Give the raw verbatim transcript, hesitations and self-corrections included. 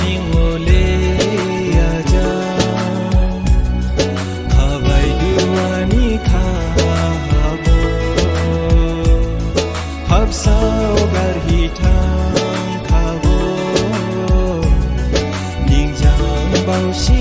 ning olei ajang khabai du ani khah habo. Habsao garhi thang khabo, ning jang baosi